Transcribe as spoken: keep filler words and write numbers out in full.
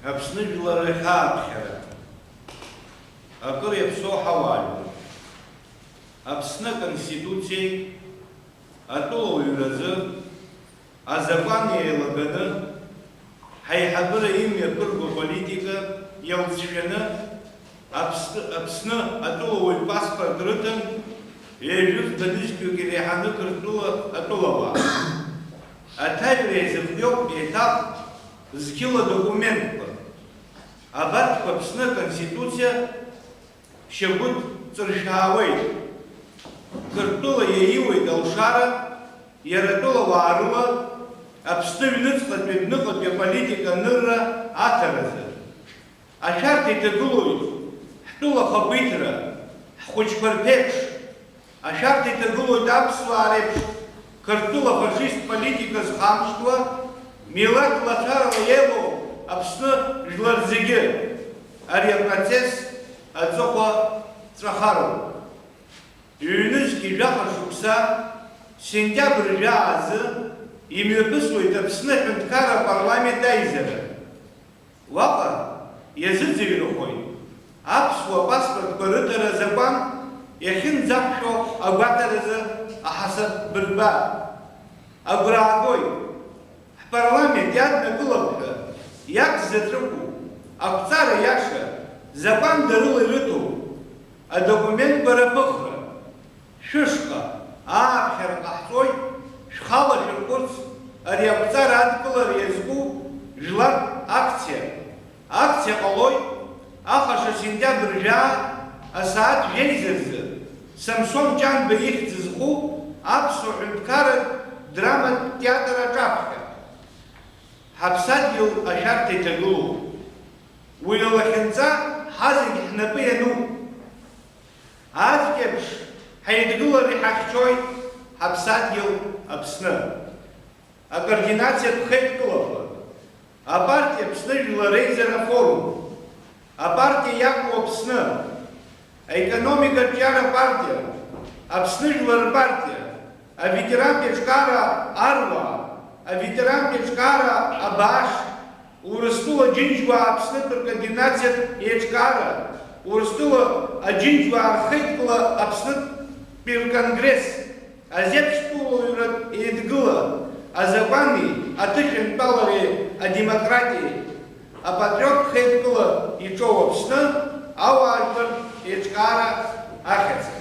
Аԥсны жәлар рахь ааԥхьара. Акыр иаԥсоу ҳауаажәлар. Аԥсны Аконституциеи атәылауаҩразы азакәани еилаганы, ҳаиҳабыра имҩаԥырго аполитика иалҵшәаны, Аԥсны, Аԥсны атәылауаҩ паспорт рыҭан ҩажәи жәаф нызқьҩык иреиҳаны Қырҭтәыла атәылауаа. Аҭаҩра иазыхиоуп еиҭах зқьыла документқәа. Абарҭқәа Аԥсны Аконституциа шьагәыҭ ҵыршәаауеит. Қырҭтәыла иаиуеит алшара, иара атәылауаа рыла Аԥсны аҩныҵҟатәи адәныҟатәи аполитика анырра аҭаразы. Ашәарҭа иҭагылоит ҳтәыла ахақәиҭра, ҳхәыҷқәа рԥеиԥш. Ашәарҭа иҭагылоит аԥсуаа реиԥш, Қырҭтәыла афашист политика зхамышҭуа, милаҭ лацәарала еилоу Аԥсны жәлар зегьы. Ари апроцесс аҵыхәа ҵәахароуп. Ҩнызқь жәаха шықәса, сентиабр жәаа азы, имҩаԥысуеит Аԥсны Аҳәынҭқарра апарламент аизара. Уаҟа иазыӡырҩрахоит аԥсуа паспортқәа рыҭара азакәан иахьынӡақәшәо агәаҭаразы аҳасаббырба. Агәра аагоит, ҳпарламент иаднакылап ҳәа иақәзаҵәыку ақәҵара иаша закәандарыла ирыҭоуп адокументқәа раԥыхра. Шәышҟа ааԥхьара ҟаҳҵоит, шәхала шәырхәырц ари ақәҵара адкылара иазку жәлар акциа. Акциа ҟалоит ахаша сентиабр жәаа асааҭ жәеиза рзы Самсон Ҷанба ихьӡ зху аԥсуа ҳәынҭқарратә драматә театр аҿаԥхьа. Ҳаԥсадгьыл ашәарҭа иҭагылоуп. Уи алахьынҵа ҳазегь ҳнапы иануп. Аӡәк еиԥш ҳаидгылар иҳахьчоит ҳаԥсадгьыл Аԥсны. Акоординациатә хеидкылақәа, апартиа Аԥсны Жәлар Реизара Афорум, апартиа Иакәу Аԥсны, аекономикатә ҿиара партиа, Аԥсны Жәлар рпартиа, аветерантә еиҿкаара Аруаа, аветерантә еиҿкаара Абааш, Урыстәыла Аџьынџьуаа Аԥснытәи ркоординациатә еиҿкаара, Урыстәыла Аџьынџьуаа рхеидкыла Аԥснытәи рконгресс, Азеиԥштәылаҩратә еидгыла, азакәани аҭышәынтәалареи адемократиеи, апатриоттә хеидкыла иҿоу Аԥсны ауаажәлар еиҿкаара ахьӡ.